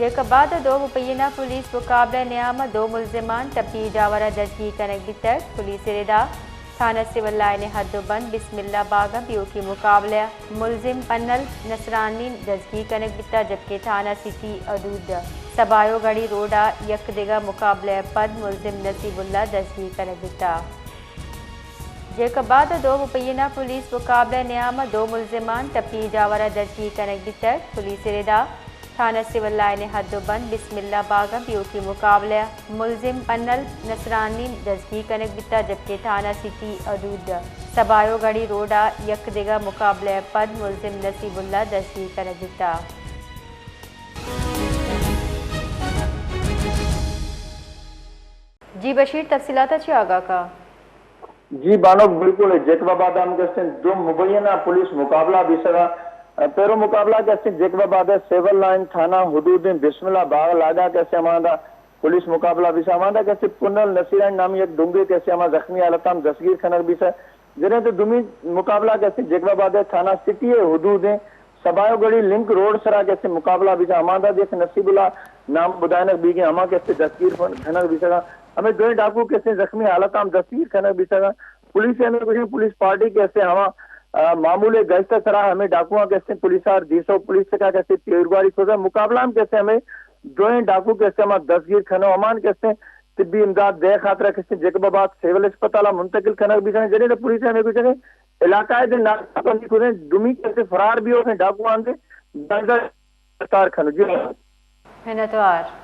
جیکب آباد ءَ دو مبینہ پولیس مقابلہ ءِ نیام ءَ دو ملزمان ٹپی جاور ءَ دزگیر کنگ بیتگ۔ پولیس ءِ ردا تھانہ سول لائن ءِ حد ءُ بند بسم اللہ باغ ءَ بیوکی مقابلہ ءَ ملزم پنل نصرانی دزگیر کنگ بیتگ، جبکہ تھانہ سٹی حدود ءَ سبایو گڑھی روڈ ءَ یک دگہ مقابلہ ءَ پد ملزم نصیب اللہ دزگیر کنگ بیتگ۔ جیکب آباد ءَ دو مبینہ پولیس مقابلہ ءِ نیام ءَ دو ملزمان ٹپی جاور ءَ دزگیر کنگ بیتگ۔ پولیس ءِ ردا تھانہ سول لائن ءِ حد ءُ بند بسم اللہ باغ ءَ بیوکی مقابلہ ءَ ملزم پنل نصرانی دزگیر کنگ بیتگ، جبکہ تھانہ سٹی حدود ءَ سبایو گڑھی روڈ ءَ یک دگہ مقابلہ ءَ پد ملزم نصیب اللہ دزگیر کنگ بیتگ۔ جی بشیر، تفصیلات ءَ چی آگاہ کا؟ جی بانک، بالکل، جیکب آباد ءَ ہم کہ استیں دو مبینہ پولیس مقابلہ بیسگا۔ پیرو مقابلہ کہ استیں جیکب آباد ءِ سول لائن تھانہ حدود ءِ بسم اللہ باغ لاگا کہ استیں ہماندا پولیس مقابلہ بیسا، ہماندا کہ استیں پنل نصیران نامی یک ڈونگے کہ استیں ہما زخمی حالت ءَ ہم دستگیر کنگ بیسا۔ جنہیں تو دومی مقابلہ کہ استیں جیکب آباد ءِ تھانہ سٹی ءِ حدود ءِ سبایو گڑھی لنک روڈ سرا کہ استیں مقابلہ بیسا، ہماندا دیکھ نصیب اللہ نام بدائنگ بیگیں ہما کہ استیں دستگیر کن-، کنگ بیسگا۔ ہمیں دوئیں ڈاکو کہ استیں زخمی حالت ءَ ہم دستگیر کنگ بیسگا۔ پولیس ءَ ہمیں گوشیں، پولیس پارٹی کہ استیں ہما، آ، معمول ءِ گشت ءِ سرا ہمیں ڈاکواں کہ استیں پولیس ءَ دیسو، پولیس چکا کہ استیں تیرگواری کتگ۔ مقابلہ ہم کہ استیں ہمیں دوئیں ڈاکو کہ استیں ہما دستگیر کنو، ہمان کہ استیں طبی امداد دے خاطر کہ استیں جیکب آباد سول اسپتال ءَ منتقل کنگ بیسگا۔ جنہیں پولیس ءَ ہمیں گوشیں علاقہ ءِ دے ناکابندی کتیں، دومی کہ استیں فرار بیوکیں ڈاکو آں دے جلد گرفتار کنو۔ جی۔ منتوار۔